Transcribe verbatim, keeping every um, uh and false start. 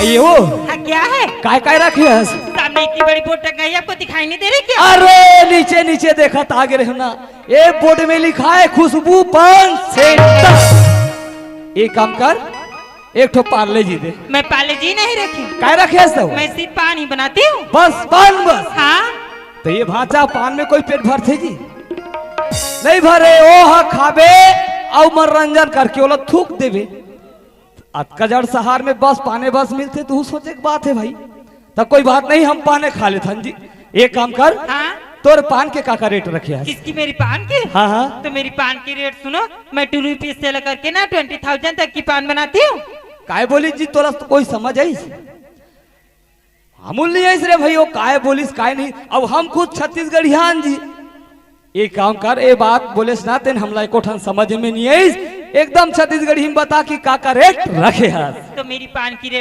ये वो हाँ, क्या है? काय काय रखे हस? सामने इतनी बड़ी बोर्ड टंगाई है, आपको दिखाई नहीं दे रही क्या? अरे नीचे नीचे देखत आगे रहे ना, ये बोर्ड में लिखा है खुशबू पान सेंटर। एक काम कर, एक ठो पार्ले जी दे। मैं पार्ले जी नहीं रखी। काय रखे हस तो? मैं सिर्फ पान ही बनाती हूँ। बस पान बस। हाँ। तो ये भांचा पान में कोई पेट भरथे जी? नहीं भरे, ओ हा खाबे अउ मनोरंजन करके ओला थूक देबे। अतका जड़ शहर में बस पाने बस मिलथे, तू सोचे के बात है भाई। त कोई बात नहीं, हम पाने खा लेथन जी। एक काम कर, हाँ। तोर पान के का का रेट रखे हस? किसकी, मेरी पान की? हाँ हाँ। तो मेरी पान की रेट सुनो, मैं टू रुपीज से लेकर के ना ट्वेंटी थाउजेंड तक की पान बनाती हूँ। काय बोली जी, तोला तो कोई समझ आइस? हमू नहीं आइस रे भाई, वो काय बोलिस काय नहीं। अब हम खुद छत्तीसगढ़ियान जी। एक काम कर, ए बात बोलेस ना तेन हमला एको ठन समझ में नहीं आइस। एकदम छत्तीसगढ़ी में बता कि का का रेट रखे हस। तो मेरी पान की